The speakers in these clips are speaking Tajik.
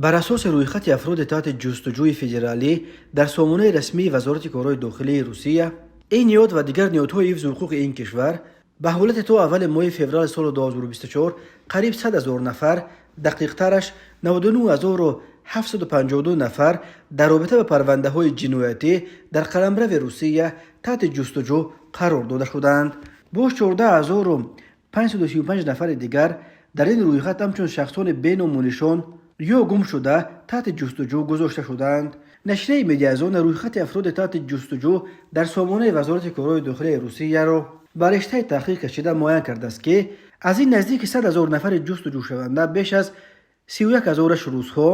Бар асоси рӯйхати афроди таҳти ҷустуҷӯи федералӣ дар сомонаи расмии Вазорати корҳои дохилии Русия, ин ниҳод ва дигар ниҳодҳои ҳифзи ҳуқуқи ин кишвар ба ҳолати то аввали моҳи феврали соли 2024 қариб 100 ҳазор нафар, дақиқтараш 99 752 нафар дар робита ба парвандаҳои ҷиноятӣ дар қаламрави Русия таҳти ҷустуҷӯ қарор дода шудаанд. Боз 14 535 нафари дигар дар ин рӯйхат ҳамчун шахсони беному нишон ё гумшуда таҳти ҷустуҷӯ гузошта шудаанд. Нашрияи Медиазона рӯйхати афроди таҳти ҷустуҷӯ дар сомонаи Вазорати корҳои дохилии Русияро ба риштаи таҳқиқ кашида муайян кардааст, ки аз ин наздики 100 ҳазор нафари ҷустуҷӯшаванда беш аз 31 ҳазораш русҳо,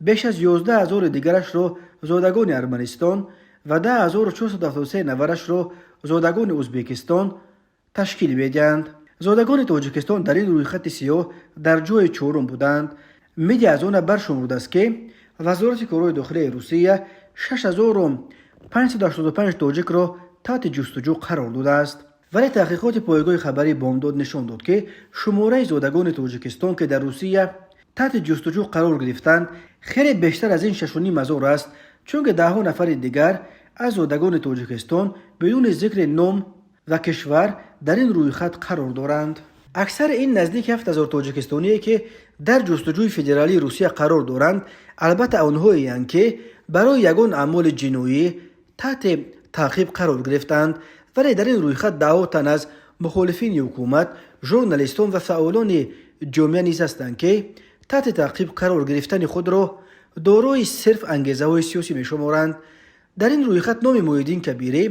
беш аз 11 ҳазори дигарашро зодагони Арманистон ва 10 473 нафарашро зодагони Ӯзбекистон ташкил медиҳанд. Зодагони Тоҷикистон дар ин рӯйхати сиёҳ дар ҷои чорум буданд. Медиазона баршумурдааст, ки Вазорати корҳои дохилии Русия 6585 тоҷикро таҳти ҷустуҷӯ қарор додааст. Вале таҳқиқоти пойгоҳи хабарии Бомдод нишон дод, ки шумораи зодагони Тоҷикистон, ки дар Русия таҳти ҷустуҷӯ қарор гирифтанд, хеле бештар аз ин 6,5 ҳазор аст, чунки даҳҳо нафари дигар аз зодагони Тоҷикистон бидуни зикри ном ва кишвар дар ин рӯйхат қарор доранд. Аксари ин наздики 7000 тоҷикистоние, ки дар ҷустуҷӯи федералии Русия қарор доранд, албатта онҳоеянд, ки барои ягон аъмоли ҷиноӣ таҳти таъқиб қарор гирифтаанд. Вале дар ин рӯйхат даҳҳо тан аз мухолифини ҳукумат, журналистон ва фаъолони ҷомеа низ ҳастанд, ки таҳти таъқиб қарор гирифтани худро дорои сирф ангезаҳои сиёсӣ мешуморанд. Дар ин рӯйхат номи Муҳиддин Кабирӣ,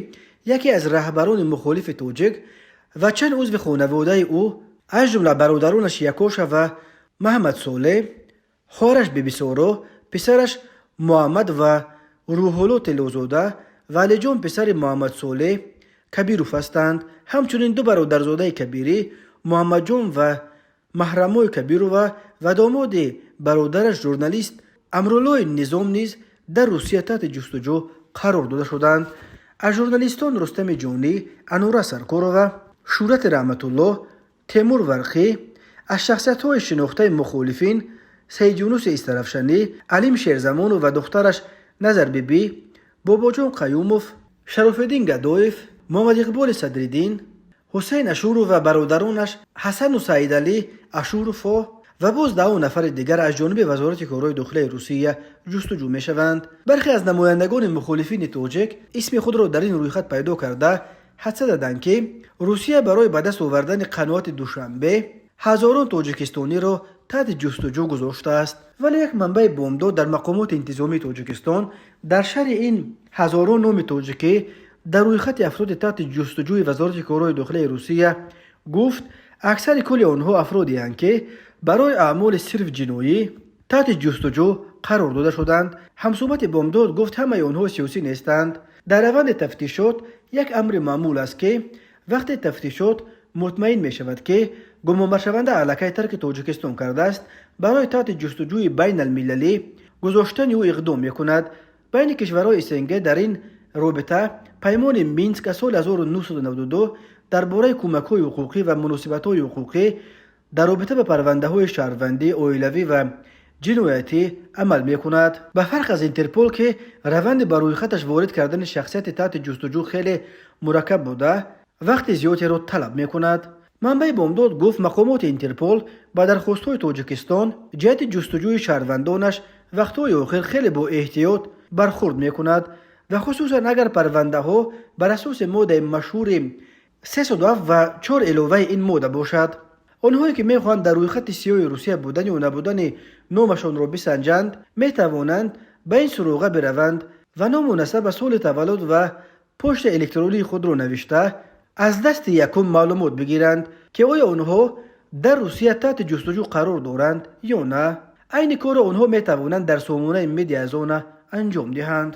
яке аз раҳбарони мухолифи тоҷик, ва чанд узви хонаводаи ӯ, аз ҷумла бародаронаш Якоша ва Маҳамадсолеҳ, хоҳараш Бибисоро, писараш Муҳаммад ва Рӯҳулло Тиллозода ва Алиҷон, писари Муҳаммадсолеҳ Кабиров ҳастанд. Ҳамчунин ду бародарзодаи Кабирӣ, Муҳаммадҷон ва Маҳрамои Кабирова, ва домоди бародараш, журналист Амруллои Низом низ дар Русия таҳти ҷустуҷӯ қарор дода шуданд. Аз журналистон Рустами Ҷонӣ, Анура Саркорова, Шӯҳрати Раҳматуллоҳ, Темур Варқӣ, аз шахсиятҳои шинохтаи мухолифин Саидюнуси Истарафшанӣ, Алим Шерзамонов ва духтараш Назарбибӣ, Бобоҷон Қаюмов, Шарофиддин Гадоев, Муҳаммадиқболи Садриддин, Ҳусейн Ашуров ва бародаронаш Ҳасану Саидалӣ Ашуровҳо ва боз даҳо нафари дигар аз ҷониби Вазорати корҳои дохилаи Русия ҷустуҷӯ мешаванд. Бархе аз намояндагони мухолифини тоҷик исми худро дар ин рӯйхат пайдо карда, ҳадса заданд, ки Русия барои ба даст овардани қаноати Душанбе ҳазорон тоҷикистониро таҳти ҷустуҷӯ гузоштааст. Вале як манбаи Бомдод дар мақомоти интизомии Тоҷикистон дар шарҳи ин ҳазорон номи тоҷикӣ дар рӯйхати афроди таҳти ҷустуҷӯи Вазорати корҳои дохилаи Русия гуфт, аксари кулли онҳо афродеанд, ки барои аъмоли сирф ҷиноӣ таҳти ҷустуҷӯ қарор дода шуданд. Ҳамсӯҳбати Бомдод гуфт, ҳамаи онҳо сиёсӣ нестанд. Дар раванди тафтишот як амри маъмул аст, ки вақте тафтишот мутмаин мешавад, ки гумонбаршаванда аллакай тарки Тоҷикистон кардааст, барои таҳти ҷустуҷӯи байналмилалӣ гузоштани ӯ иқдом мекунад. Байни кишварҳои СНГ дар ин робита Паймони Минск аз соли 1992 дар бораи кӯмакҳои ҳуқуқӣ ва муносибатҳои ҳуқуқӣ дар робита ба парвандаҳои шаҳрвандӣ, оилавӣ ва ҷиноятӣ амал мекунад. Ба фарқ аз Интерпол, ки раванди ба рӯйхаташ ворид кардани шахсияти таҳти ҷустуҷӯ хеле мураккаб буда, вақти зиёдеро талаб мекунад. Манбаи Бомдод гуфт, мақомоти Интерпол ба дархостҳои Тоҷикистон ҷиҳати ҷустуҷӯи шаҳрвандонаш вақтҳои охир хеле бо эҳтиёт бархурд мекунад ва хусусан агар парвандаҳо бар асоси моддаи машҳури 307 ва чор иловаи ин модда бошад. Онҳое, ки мехоҳанд дар рӯйхати сиёҳи Русия буданю набудани номашонро бисанҷанд, метавонанд ба ин суроға бираванд ва ному насаб, соли таваллуд ва почтаи электронии худро навишта, аз дасти якум маълумот бигиранд, ки оё онҳо дар Русия таҳти ҷустуҷӯ қарор доранд ё на. Айни корро онҳо метавонанд дар сомонаи Медиазона анҷом диҳанд.